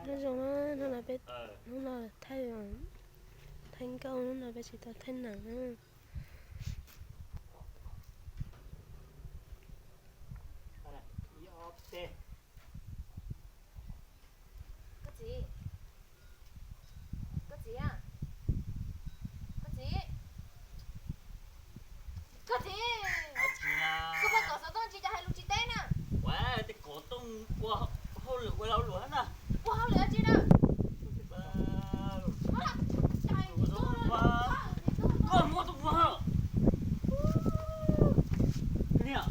Nyob zoo na, hnub no peb, hnub no thaij, thaij nkauj, hnub no peb tsis tau thaij neeg na. Koj txiv, koj txiv, koj txiv, koj txiv, koj pab kom xov tooj tsis cas hais lus tsis teb na. Ua tej kom tooj ua hauj lwm ua lau luam na. Ua hauj lwm tsis na. Koj muab tus ua niam.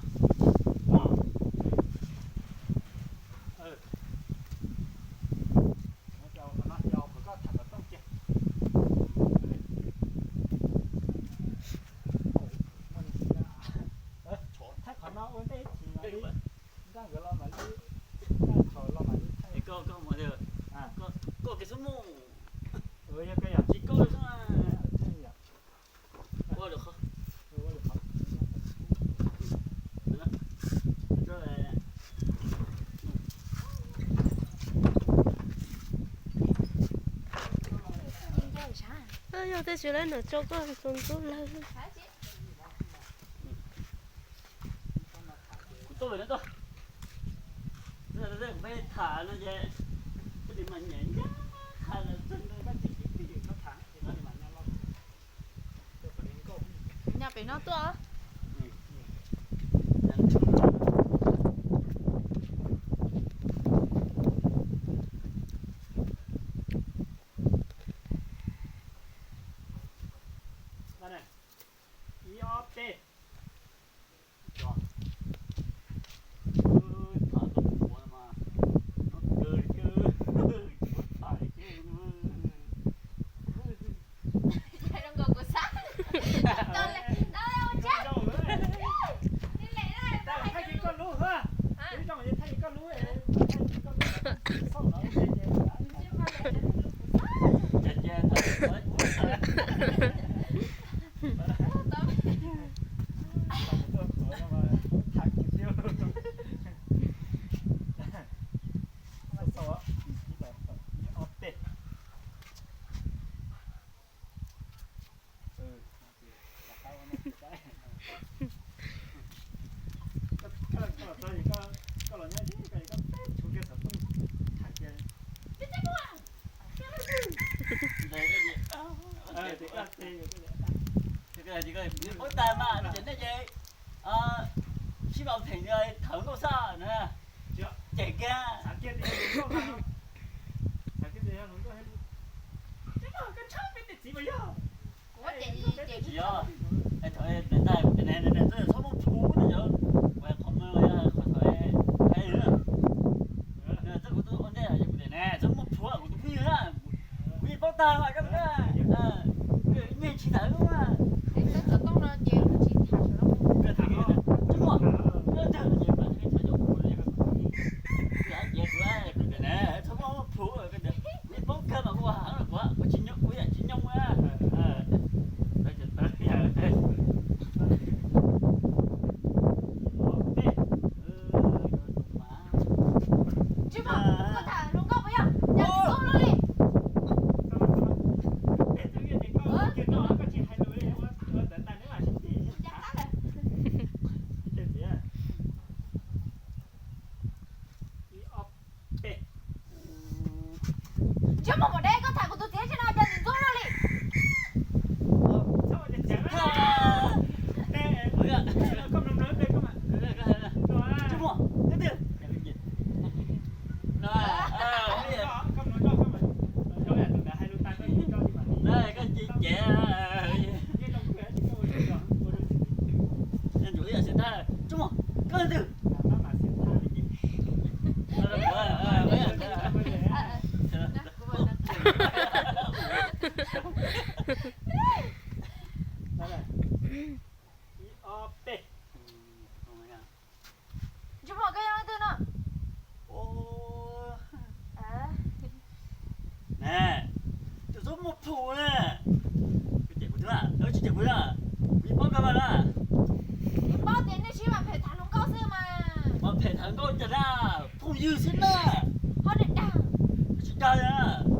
Thaij qhov no ua ntej, nkag nkawd los mam li, nkag thaum los mam li thaij. Koj kev xub mus, yog koj yog tsis koj xwb. Yog tej tsis lawv nram tso koj tus ntxub lawg. Kuv tuaj, kuv tuaj, kuv peb tham no ces kuv nim mas nyiam ncaj qha ntawd tseeg koj txiv kwv tij koj tham ces koj nim mas nyob los. Nyob pem no tuaj. Ib ob peb. Paub tag mas, nej ces sib vam pheem thawv nkauj xwb na. Cem kiag. Tsis yog, thaum ntawd kuv tias ne, txhob muab phuv na yog, qhov qhov no yog qhov thaum, txoj kuv tuaj ua ntej kuv tias ne, txhob muab phuv kuv tus phooj ywg na. Kuv yeej paub tag mas koj, koj niag tsis tham lub. Txhob muab phuv, kuv yeej paub kawg mas kuv ua heev los kuv, kuv tsis nyoo, kuv yam tsis nyoo. Tsis muaj, koj tham hluas nkauj puas yog? Yog hluas nkauj luaj li. Tsis muaj, mus deb, koj tham kuv tus txiv tsis no yog ntxub luaj li. Koj ci cev, ntsuav ib yam xwm thaj, tsuj, koj twg? Ib ob peb. Tsis muaj, koj yog leej twg no? Ne, tus tub muaj phum na. Koj cem kuv twg na? Koj tsis cem kuv na. Kuv yeej paub koj mas na. Paub tias nej sib vam phem tham hluas nkauj xwb mas. Vam phem tham hluas nkauj cas na, phooj ywg xwb na. Ho dag dag. Koj tsis kawg na.